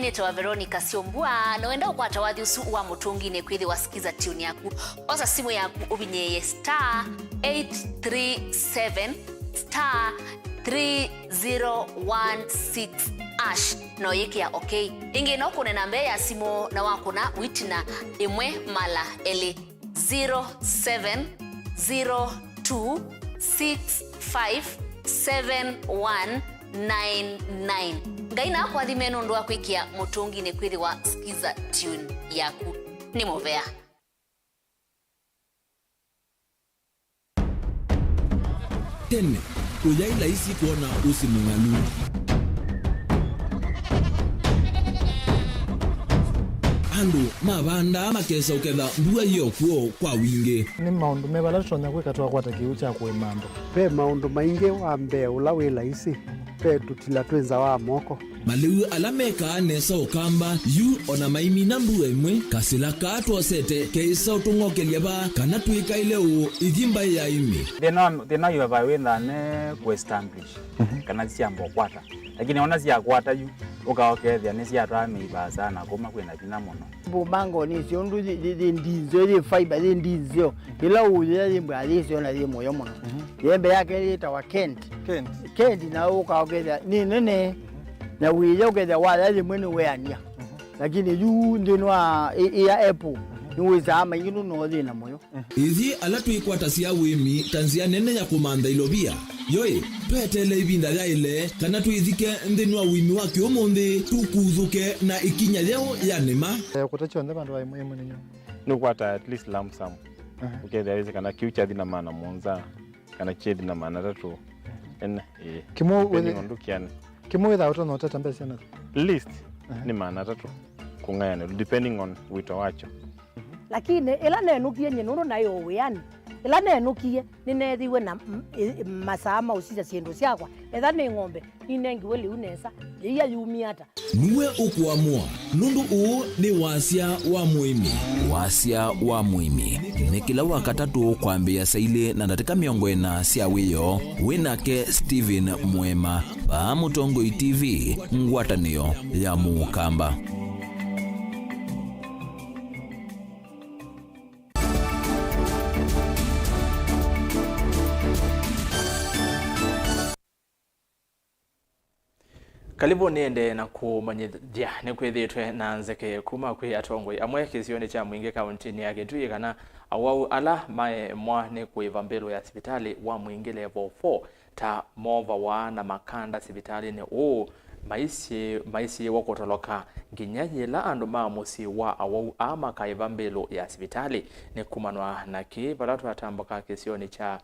Nĩtawa Veronica Syombua, na wenda ũkwata wathi ũsu wa Mũtũnginĩ kwĩthĩwa Skiza Tune yaku, osa simũ yaku ũvinyĩĩe star eight three seven star three zero one six hash, na ũyĩkĩa okay. Ĩngĩ no kũne namba ya simũ na wakũna wĩtina ĩmwe mala elĩ. Zero seven zero two six five seven one nine nine. Ngai nakũathime nũndũ wa kwĩkĩa Mũtũnginĩ kwĩthĩwa Skiza Tune yaku. Nĩ mũvea. Tene, kũyaĩ laisi kwona ũsĩ mũng'alu. Andũ mavandaa makesa ũketha mbua yĩ o kw'o kwa wingĩ. Nĩ maũndũ meva ala tũtonya kwĩka twakwata kĩw'ũ kya kũĩma andũ? Ve maũndũ maingĩ. Wa mbee ũla wĩ laisi, ve tũtila twĩ nza wa moko. Malĩu ala mekaa nesa Ũkamba yu o na maimina mbua ĩmwe, kasĩla kaa twosete keĩsa ũtũng'okelya vaa kana twĩkaĩle ũũ ĩthi mbaĩ ya ĩmĩ. Thĩna wa, thĩna wa vaa wĩthaa ne kũ establish, mhm, kana syamba ũkwata. Lakini ona syakwata yu, ũka ũkethĩa nĩsyatwaa mĩi vaasa na kuma kwĩna vinya mũno. Mbumbango nĩ syo ũndũ yĩ, yĩ, yĩ ndinzeo, yĩ fiber, yĩ ndinzeo. Ĩla ũyĩa yĩ mbwa yĩ syo na yĩ mũyo mũno. Mhm. Yembe yake yĩtawa Kent. Kent. Kent na ũka ũkethĩa nĩ nene. Mhm. Na wĩya ũkethĩa waya yĩmwe nĩ weania. Mhm. Lakini yu nthĩnĩ wa ĩ, ĩ ya apple, mhm, nĩ wĩsaa maingĩ nũno thĩna mũyo. Ithyĩ ala twĩkwatasya ũĩmi ta nzĩa nene ya kũmantha ilovia, yoĩ, tweteele ĩvinda yaĩle kana twĩthike nthĩnĩ wa ũĩmi wa kĩũmũnthĩ, tũkuthũke na ĩkinya yeũ ya nĩma. Eh, kũta kyonthe vandũ va ĩmwe ĩmwe nĩ nyũmũ. Nũkwata at least lump sum. Aha. Ũkethĩa wĩsĩ kana kĩu kyathi na maana mũonza, kana kyethi na maana atatũ. Ene, ĩĩ. Kĩmwe depending wĩthĩ-, on ndũkĩane. Kĩmwe wĩthaa ũtonya ũtata mbesa na? Least, aha, nĩ maana atatũ kũng'ayanĩlwa, depending on wĩto wakyo. Lakini ĩla nenũkie nyie, nũndũ naĩ o wĩanĩ, ĩla nenũkie, nĩneethiwe na m-, ĩ-, masaa ma ũsisya syĩndũ syakwa. Etha nĩ ng'ombe, ninengiwe lĩu nesa, yĩia yumie ata? Nue ũkũamũa, nũndũ ũũ nĩ wasya wa mũĩmi. Wasya wa mũĩmi nĩ kĩla Wakatatũ kwambĩĩa saa ilĩ na ndatĩka mĩongo ĩna sya wĩoo. Wĩ nake Stephen Mwema, vaa Mũtongoi T V, ngwatanĩo ya Mũkamba. Kalĩvũ nĩendee na kũmanyĩthya nĩkwĩthĩĩtwe na nzeke kuma kwĩ atongoi amwe kĩsionĩ kya Mwingĩ kaũntĩnĩ ya Kitui kana awau ala maemwa nĩ kũĩva mbĩlũ ya sivitalĩ wa Mwingĩ Level four ta moovawa na makanda sivitalĩnĩ ũũ maisye-, maisĩĩwe kũtoloka nginya yĩla andũ ma mũsyĩ wa awau aa makaĩva mbĩlũ ya sivitalĩ. Nĩ kumanwa na kĩĩ vala twatambũka kĩsionĩ kya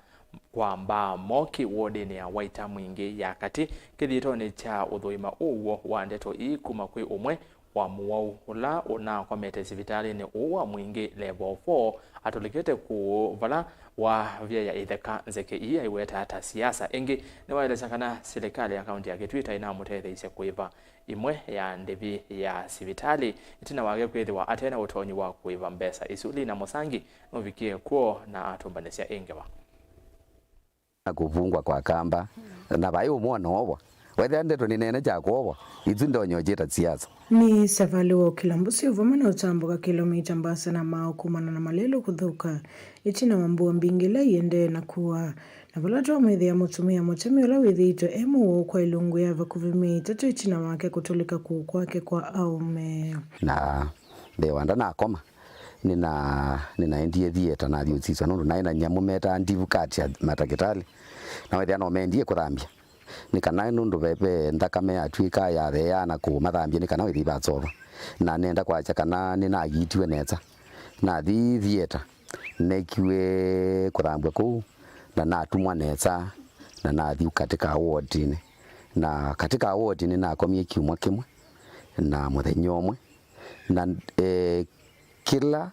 kwa Mbaa Moki wodinĩ ya Waita Mwingĩ ya katĩ kĩthitonĩ kya ũthũima ũw'o wa ndeto ii kuma kwĩ ũmwe wa mũwau ũla ũnakomete sivitalĩnĩ ũũ wa Mwingĩ Level four atũlĩkĩte kũũ vala wavyeya ĩtheka nzeke ii aiweta ta siasa. Ĩngĩ nĩwaelesya kana silikalĩ ya kaunti ya Kitui ĩtaĩ namũtetheisye kũĩva imwe ya ndĩvi ya sivitalĩ ĩtina wake kwĩthĩwa ate na ũtonyi wa kũĩva mbesa isu. Lina Mũsangi nũvikie kw'o na atũmbanĩsya ĩ ngewa. Na kũvungwa kwa Kamba, na vai ũmwe ũnoovwa. Wethĩa ndeto nĩ nene kya kwoovwa, ithu ndonyo kyĩta siasa. Nĩ savalĩ wa ũkĩla mbũsĩ vamwe na ũtambũka kĩlomita mbasa na maaũ kumana na malelũ kũthũka ĩtina wa mbua mbingĩ ila iendee na kũa. Na vala twamwĩthĩa mũtumĩa mũtemi ũla wĩthĩĩtwe e mũwau kwa ilungu ya vakuvĩ myei ĩtatũ ĩtina wake kũtũlĩka kũũ kwake kwa aũme. Na ndewa ndanakoma, nĩna, nĩnaendie thieta nathi ũsiswa, nũndũ naĩ na nyamũ metaa ndivu kati ya matakĩtalĩ, na wethĩa no mendie kũthambya, nĩ kana nũndũ ve, ve nthakame yatw'ĩka yatheea na kũmathambya, nĩ kana wĩthĩi vasova. Na nenda kwasya kana nĩnagitiwe nesa. Nathi thieta, nekiwe kũthambw'a kũu, na natumwa nesa, na nathi katika wodinĩ. Na katika wodinĩ nakomie kyumwa kĩmwe na mũthenya ũmwe, na, eh, kĩla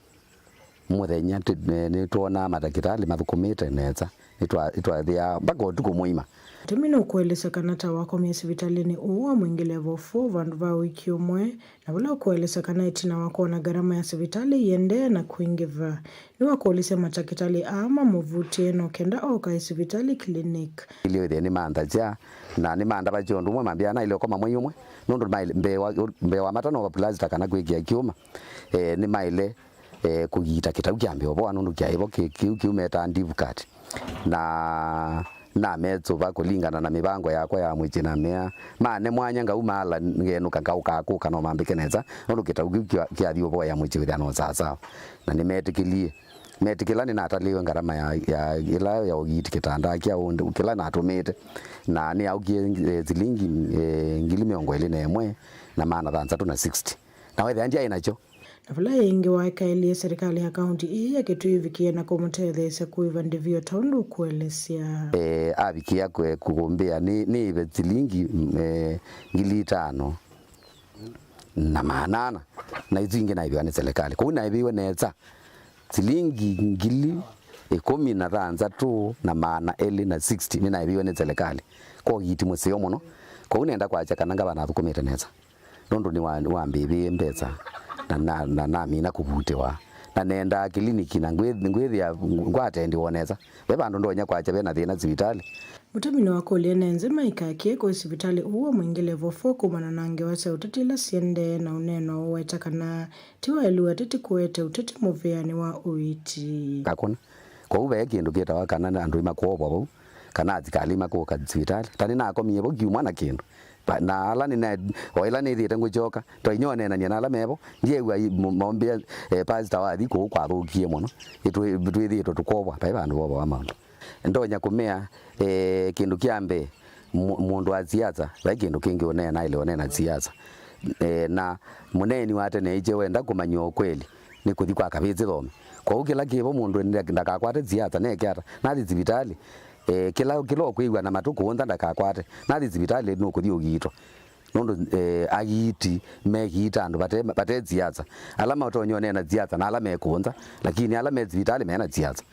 Mũthenya tĩ- nĩ- nĩtwonaa matakĩtalĩ mathũkũmĩte nesa, nĩtwa- nĩtwathĩaa mpaka ũtukũ mũima. Temi nũkũelesya kana ta wakomie sivitalĩnĩ ũũ wa Mwingĩ Level four vandũ va wiki ũmwe, na vala ũkũelesya kana ĩtina wa kwona ngarama ya sivitalĩ iendee na kwingĩva, nĩwakũlĩsye matakĩtalĩ aa mamũvutĩe no kenda ooka ĩ sivitalĩ clinic. Ilio ĩthĩe nĩmanthasya na nĩmandavasya ũndũ ũmwe, mambĩa naĩle ũkoma mwei ũmwe nũndũ maĩle- mbee wa- mbee wa mata no plasta kana kwĩkĩa kyũma. Eh, nĩmaĩle eh, kũgiita kĩtau kya mbee ũvoa nũndũ kyaĩ vo kĩ- kĩu kĩu metaa deep cut. Na namesũva kũlingana na mĩvango yakwa ya mwĩĩ, namea mane mwanya ngauma ala ngenũka ngaũka kũka no mambĩke nesa nũndũ kĩtau kĩu kya- kyathi ũvoea mwĩĩ wĩthĩa no sawasawa. Na nĩmetĩkĩlie. Metĩkĩla nĩnatalĩwe ngarama ya, ya ĩla ya ũgiiti kĩtanda kya ũndũ kĩla natũmĩte. Na nĩyaũkie eh, silingi eh, ngili mĩongo ĩlĩ na ĩmwe na maana thanthatũ na sixty. Na wethĩa ndyaĩ nakyo. Na vala ĩngĩ waekaĩlĩe serikali ya kaunti ii ya Kitui ĩvikĩe na kũmũtetheesya kũĩva ndĩvi o ta ũndũ ũkũelesya. Eh, avikĩa kwe- kũkũmbĩa nĩ- nĩĩve silingi mm, eh, ngili itano na maana ana, na isu ingĩ naĩvĩwa nĩ serikali. Kwoou naĩvĩwe nesa silingi ngili ĩkũmi na thanthatũ na maana elĩ na sixty nĩnaĩvĩwe nĩ serikali kwa ũgiiti mũseo mũno. Kwoou nenda kwasya kana ngavana athũkũmĩte nesa. Nũndũ nĩwambĩvĩe mbesa na, na, na namina kũvutĩwa. Na nendaa kiliniki na ngwĩ- ngwĩthĩa ngwatendiwa nesa. Ve vandũ ndonya kwakya ve na thĩna sivitalĩ. Mũtemi nĩwakũlya ene nzĩ maikakie kwĩ sivitalĩ ũũ wa Mwingĩ Level four kumana na ngewa sya ũteti ila siendee na ũneena ũweta kana ti waĩlu ateti kũete ũteti mũvĩanĩ wa ũiiti. Kakũna. Kwoou ve kĩndũ kĩtawa kana andũ nĩmakwovwa vau, kana asikalĩ makũka sivitalĩ. Ta nĩnakomie vo kiumwa na kĩndũ. Pa- Na ala nĩna- o ĩla nĩthĩte ngũkyoka, twainyo neenania na ala mevo, ndiew'a i- mo- maũmbĩa eh, pastor wathi kũu kwathũkie mũno. Nĩtwĩ- twĩthĩĩtwe tũkovwa, vai vandũ vovawa maũndũ. Ndonya kũmea eh, kĩndũ kya mbee, mũ- mũndũ wa siasa, vai kĩndũ kĩngĩ ũneena, ile ũneena siasa. Eh, na mũneeni wa tene ĩkye wenda kũmanya ũkweli, nĩ kũthi kwa kavĩsĩ thome. Kwoou kĩla kĩvo mũndũ nda- ndakakwate siasa, neke ata? Nathi sivitalĩ, eh, kĩla kĩla ũkwĩw'a na matũ kũũntha ndakakwate. Nathi sivitalĩ nũkũthi ũgiitwa. Nũndũ eh, agiiti megiita andũ vate, vate siasa. Ala matonya ũneena siasa na ala mekũũntha, lakini ala me sivitalĩ mena siasa.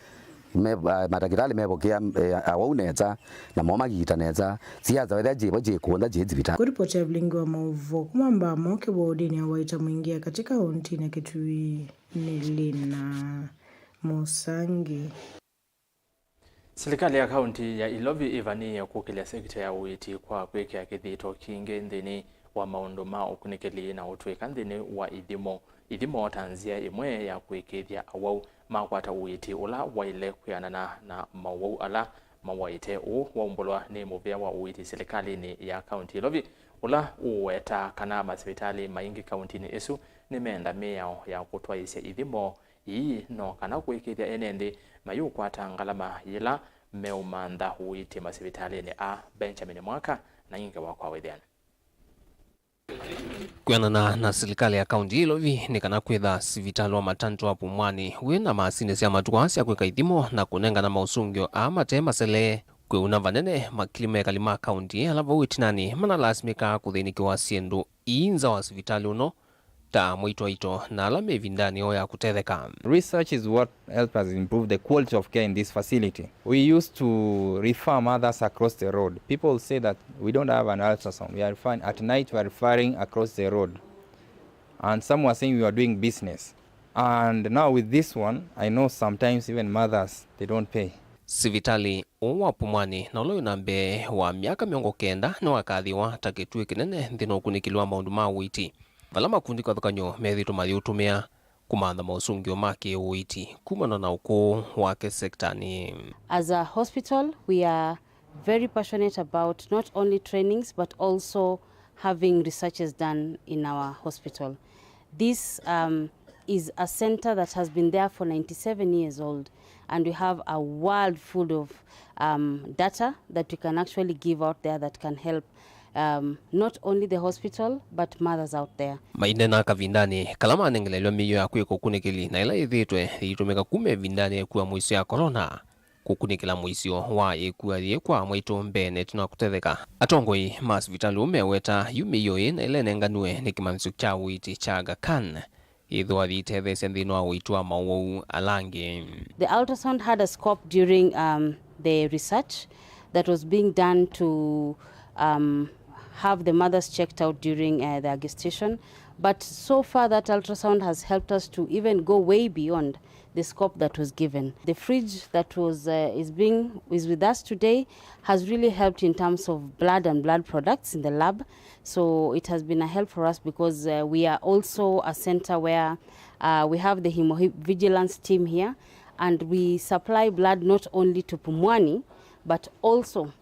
Me- ah, matakĩtalĩ mevokea eh, awau nesa, na mo magiita nesa. Siasa wethĩa kyĩvo kyĩkũũntha kyĩ sivitalĩ. Kũripoti ya vilingi wa maũvoo kuma Mbamo kĩwodinĩ ya Waita Mwingĩ ya katĩ kauntinĩ ya Kitui nĩ Lina Mũsangi. Silikalĩ ya kaunti ya Ilovi ĩvanĩĩe kũkĩlya sekita ya ũiiti kwa kwĩkĩa kĩthito kingĩ nthĩnĩ wa maũndũ ma ũkunĩkĩli na ũtw'ĩka nthĩnĩ wa ithimo, ithimo ta nzĩa ĩmwe ya kũĩkĩĩthya awau makwata ũiiti ũla waĩle kwĩanana na mawau ala mawaĩte. Ũu waumbũlwa nĩ mũvĩa wa ũiiti silikalĩnĩ ya kaunti Ilovi, ũla ũũwetaa kana masivitalĩ maingĩ kauntinĩ ĩsu nĩmeenda mĩao ya kũtwaĩĩsya ithimo ii no kana kũĩkĩĩthya ene nthĩ mayũkwata ngalama yĩla meũmantha ũiiti masivitalĩnĩ aa. Benjamin Mwaka na ingĩ wakwa wĩthĩana. Kwĩanana na silikalĩ ya kaunti ya Ilovi, nĩ kana kwĩtha sivitalĩ wa Matanto wa Pumwani wĩ na masinĩ sya matukũ aa sya kwĩka ithimo na kũnengana maũsũngĩo aa mate maselee, kwĩuna vanene makili ma ekali ma kaunti ala vau ĩtinanĩ manalasimĩkaa kũthĩnĩkĩwa syĩndũ ii nza wa sivitalĩ ũno, ta mwaitwaitwa na ala me ĩvindanĩ yoo ya kũtetheka. Research is what helped us improve the quality of care in this facility. We used to refer mothers across the road. People say that we don't have an ultrasound. We are referring, at night we are referring across the road. And some were saying we were doing business. And now with this one, I know sometimes even mothers, they don't pay. Sivitalĩ ũũ wa Pumwani na ũla wĩ na mbee wa myaka mĩongo kenda nĩwakathĩwa ta kĩtuĩ kĩnene nthĩnĩ wa ũkunĩkĩli wa maũndũ ma ũiiti, vala makundi kĩvathũkany'o methĩĩtwe mayĩũtũmĩa kũmantha maũsũngĩo ma kĩ-ũiiti kumana na ũkũũ wake sektanĩ. As a hospital, we are very passionate about not only trainings but also having researches done in our hospital. This, um, is a center that has been there for ninety-seven years old, and we have a world full of, um, data that we can actually give out there that can help, um, not only the hospital but mothers out there. Maineena kavindanĩ kala manengelelw'a mĩio ya kwĩka ũkunĩkĩli na ĩla yĩthĩĩtwe yĩitũmĩka kuma ĩvindanĩ ya ĩkua mũisyo ya corona, kũkunĩkĩla mũisyo wa ĩkua yĩĩ kwa mwaitũ mbeenĩ ĩtina wa kũtetheka. Atongoi ma sivitalĩ ũũ meweta yu mĩio ĩĩ na ĩla ĩnenganiwe nĩ kĩmanyĩsyo kya ũiiti kya Aga Khan yĩthĩwa yĩitetheesya nthĩnĩ wa ũiiti wa maũwau ala angĩ. The ultrasound had a scope during um, the research that was being done to um, have the mothers checked out during uh, their gestation. But so far, that ultrasound has helped us to even go way beyond the scope that was given. The fridge that was uh, is being is with us today has really helped in terms of blood and blood products in the lab. So it has been a help for us because uh, we are also a center where uh, we have the hemovigilance team here, and we supply blood not only to Pumwani but also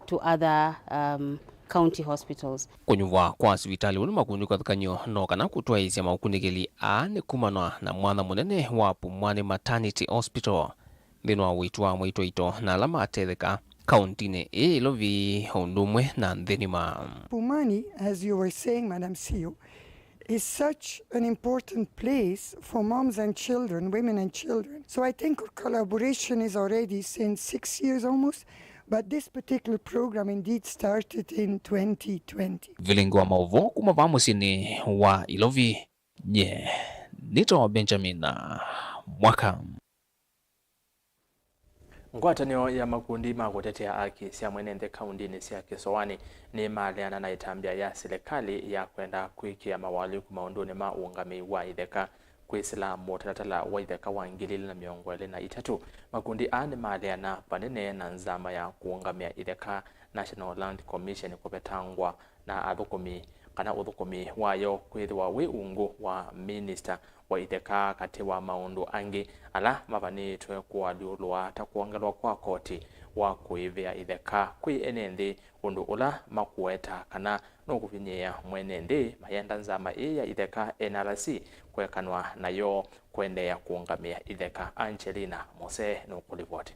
to other um, county hospitals. Kũnyuvwa kwa sivitalĩ ũũ nĩ makundi kĩvathũkany'o no kana kũtwaĩĩsya maũkunĩkĩli aa nĩ kumanwa na mwanya mũnene wa Pumwani Maternity Hospital nthĩnĩ wa ũiiti wa amwaitũ aito na ala matetheka kauntinĩ ĩĩ Ilovi o ũndũ ũmwe na nthĩ nima. Pumwani, as you were saying, Madam C E O, is such an important place for moms and children, women and children. So I think our collaboration is already since six years almost, but this particular program indeed started in twenty twenty. Vilingi wa maũvoo kuma vaa mũsyĩnĩ wa Ilovi, nye nĩtawa Benjamin Mwaka. Ngwatanĩo ya makundi ma kũtetea aki sya mwene nthĩ kaundinĩ sya Kĩsoanĩ nĩmaleana na ĩtambya ya silikalĩ ya kwenda kwĩkĩa mawalĩku maũndũnĩ ma ũũngamĩi wa itheka kwĩsĩla mũtalatala wa itheka wa ngili ili na mĩongo ĩlĩ na itatũ. Makundi aa nĩmaleana vanene na nzama ya kũũngamĩa itheka, National Land Commission, kũvetangwa na athũkũmi kana ũthũkũmi wayo kwĩthĩwa wĩ ungu wa minista wa itheka, katĩ wa maũndũ angĩ ala mavanĩtwe kũalyũlũa ta kwongelwa kwa koti wa kũĩvĩa itheka kwĩ ene nthĩ, ũndũ ũla makũweta kana nũkũvinyĩĩa mwene nthĩ mayenda nzama ĩĩ ya itheka, N R C, kũekanwa nayo kũendeea kũũngamĩa itheka. Angelina Mose nũkũlivoti.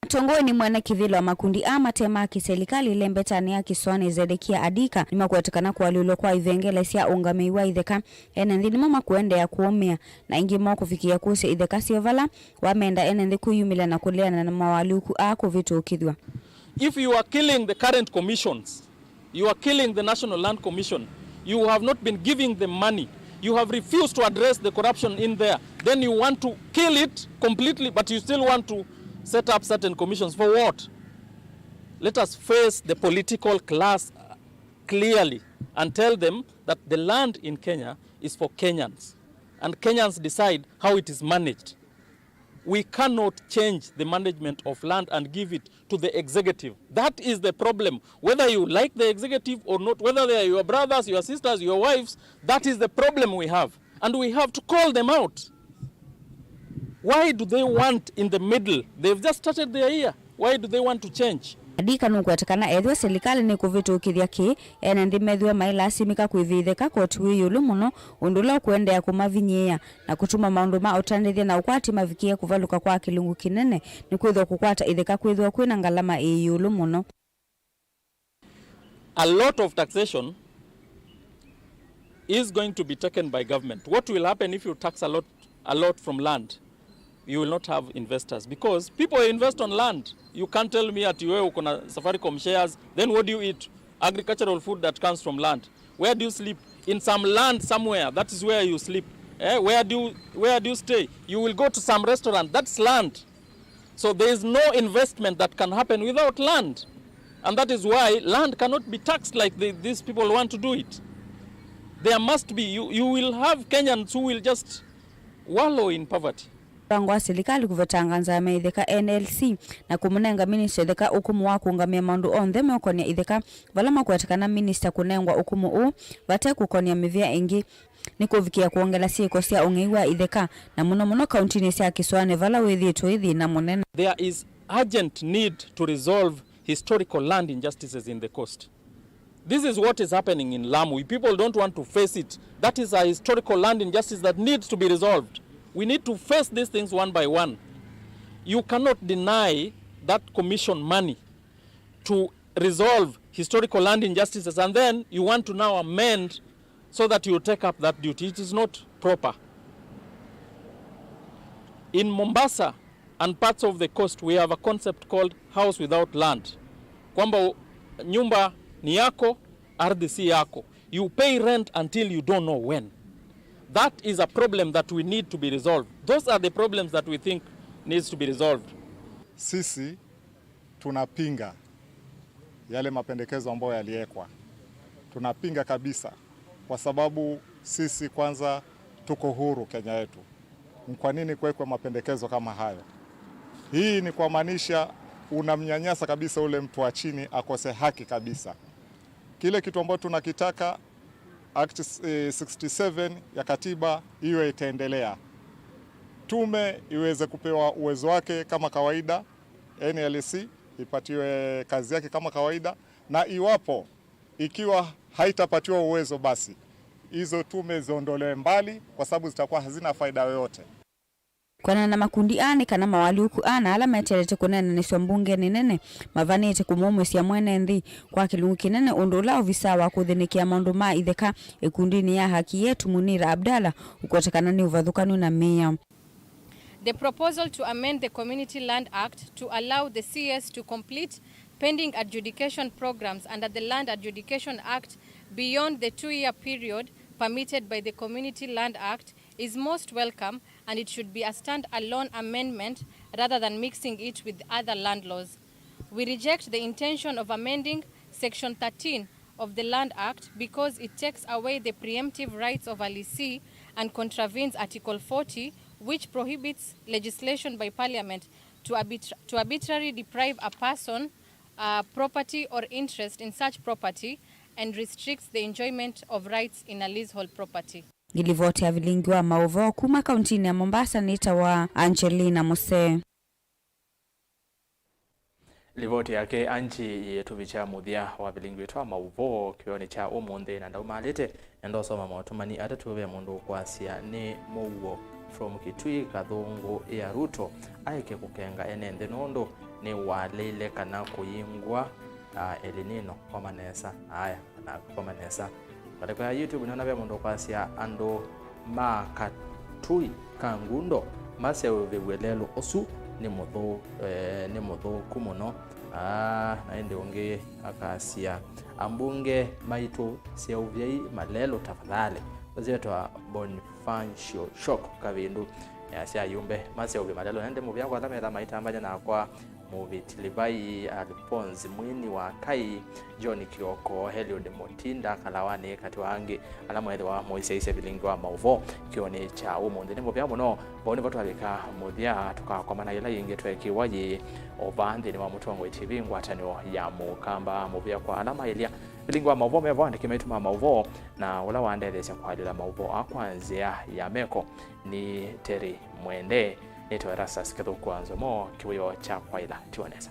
Atongoi nĩ mwene kĩvĩla wa makundi aa mate ma kĩselikalĩ ĩlembetanĩ ya Kĩsoanĩ, Zedekia Adika, nĩmakwete kana kũalyũlwa kwa ivengele sya ũngamĩi wa itheka ene nthĩ nĩmo makũendeea kũũmĩa, na aingĩ moo kũvikĩĩa kũsya itheka syoo vala wamenda ene nthĩ kwĩyumĩlya na kũleana na mawalũku aa kũvĩtũkĩthw'a. If you are killing the current commissions, you are killing the National Land Commission. You have not been giving them money. You have refused to address the corruption in there. Then you want to kill it completely, but you still want to set up certain commissions. For what? Let us face the political class clearly and tell them that the land in Kenya is for Kenyans, and Kenyans decide how it is managed. We cannot change the management of land and give it to the executive. That is the problem. Whether you like the executive or not, whether they are your brothers, your sisters, your wives, that is the problem we have. And we have to call them out. Why do they want in the middle? They've just started their year. Why do they want to change? Adika nũkwete kana ethĩwa silikalĩ nĩkũvĩtũkĩthya kĩĩ, ene nthĩ methĩwa mailasimĩka kwĩvĩtheka koti wĩ ĩũlũ mũno, ũndũ ũla ũkũendeea kũmavinyĩĩa na kũtuma maũndũ ma ũtandĩthya na ũkwati mavikĩe kũvalũka kwa kĩlungu kĩnene, nĩkwĩthĩwa kũkwata itheka kwĩthĩwa kwĩ na ngalama ĩ ĩũlũ mũno. A lot of taxation is going to be taken by government. What will happen if you tax a lot, a lot from land? You will not have investors because people invest on land. You can't tell me ati wewe uko na Safaricom shares, then what do you eat? Agricultural food that comes from land. Where do you sleep? In some land somewhere, that is where you sleep. Eh, where do you, where do you stay? You will go to some restaurant, that's land. So there is no investment that can happen without land. And that is why land cannot be taxed like the, these people want to do it. There must be, you, you will have Kenyans who will just wallow in poverty. Mũvango wa silikalĩ kũvetanga nzama ya itheka, N L C, na kũmũnenga minista itheka ũkũmũ wa kũũngamĩa maũndũ onthe meũkonĩa itheka, vala makwete kana minista kũnengwa ũkũmũ ũũ vate kũkonĩa mĩvĩa ĩngĩ, nĩ kũvikĩa kwongela syĩko sya ũng'ei wa itheka, na mũno mũno kauntinĩ sya Kĩsoanĩ vala wĩthĩĩtwe wĩ thĩna mũnene. There is urgent need to resolve historical land injustices in the coast. This is what is happening in Lamu. People don't want to face it. That is a historical land injustice that needs to be resolved. We need to face these things one by one. You cannot deny that commission money to resolve historical land injustices, and then you want to now amend so that you take up that duty. It is not proper. In Mombasa and parts of the coast, we have a concept called house without land, kwamba u-, nyumba ni yako, ardhi si yako. You pay rent until you don't know when. That is a problem that we need to be resolved. Those are the problems that we think needs to be resolved. Sisi tunapinga yale mapendekezo ambayo yaliwekwa. Tunapinga kabisa, kwa sababu sisi kwanza tuko huru Kenya yetu. Ni kwa nini kuwekwe mapendekezo kama hayo? Hii ni kumaanisha unamnyanyasa kabisa ule mtu wa chini akose haki kabisa. Kile kitu ambacho tunakitaka, Act, eh, sixty-seven ya katiba hiyo itaendelea. Tume iweze kupewa uwezo wake kama kawaida, N L C ipatiwe kazi yake kama kawaida, na iwapo ikiwa haitapatiwa uwezo, basi hizo tume ziondolewe mbali, kwa sababu zitakuwa hazina faida yoyote. Kwanana na makundi aa nĩ kana mawalyũku ana ala meteelete kũneenanĩsw'a mbungenĩ nene mavanĩte kũmũmwĩsya mwene nthĩ kwa kĩlungu kĩnene, ũndũ ũla ovisaa wa kũthĩnĩkĩa maũndũ ma itheka ĩkundinĩ ya Haki Yetu Munir Abdallah ũkwete kana nĩ ũvathũkanu na mĩao. The proposal to amend the Community Land Act to allow the C S to complete pending adjudication programs under the Land Adjudication Act beyond the two-year period permitted by the Community Land Act is most welcome, and it should be a stand-alone amendment rather than mixing it with other land laws. We reject the intention of amending Section thirteen of the Land Act because it takes away the preemptive rights of a lessee and contravenes Article forty, which prohibits legislation by Parliament to, arbitra- to arbitrarily deprive a person, uh, property, or interest in such property and restricts the enjoyment of rights in a leasehold property. Nĩ livoti ya vilingi wa maũvoo kuma kauntinĩ ya Mombasa nĩtawa Angelina Musee. Livoti yake Angie yĩtũvikya mũthya wa vilingi witũ wa maũvoo kĩw'onĩ kya ũmũnthĩ, na ndaumaalĩte nĩenda ũsoma maũtũmani atatũ. Ve mũndũ ũkwasya nĩ mũuo from Kitui, Kathũngũ ĩa Ruto aeke kũkenga ene nthĩ nũndũ nĩwaleile kana kũyingwa, ah, El Nino koma nesa. Aya, na koma nesa. Ngalĩko ya YouTube nĩona ve mũndũ ũkwasya andũ ma Katui ka Ngundo maseũvĩw'e lelũ ũsu nĩ mũthũ-, eh, nĩ mũthũku mũno. Ah, na ĩndĩ ũngĩ akasya, ambunge maitũ, seũvyai malelũ tafadhali. Ũsyĩtwa Bonifacio Shock Kavindu. Yasya ayumbe maseũvye malelũ. Na ĩndĩ mũvea kwa ala metha maitambany'a nakwa, Mũvĩti Livai, Alphonse Mwini wa Kai, John Kioko, Eliud Mutinda, Kalawanĩ, katĩ wa angĩ ala mwethĩwa mũisyaisya vilingi wa maũvoo kĩw'onĩ kya ũmũnthĩ. Nĩ mũvea mũno. Vau nĩvo twavika mũthya, tũkakomana yĩla yĩngĩ tweekĩwa yĩĩ o vaa nthĩnĩ wa Mũtongoi T V, ngwatanĩo ya Mũkamba. Mũvea kwa ala maĩlya vilingi wa maũvoo me vo, andĩki maitũ ma maũvoo, na ũla wandetheesya kũalyũla maũvoo aa kwa nzĩa ya meko nĩ Terry Mwende. Nĩtawa Erastus Kĩthũku wa Nzomo, kĩwĩoo kya kwaĩla. Tiwa nesa.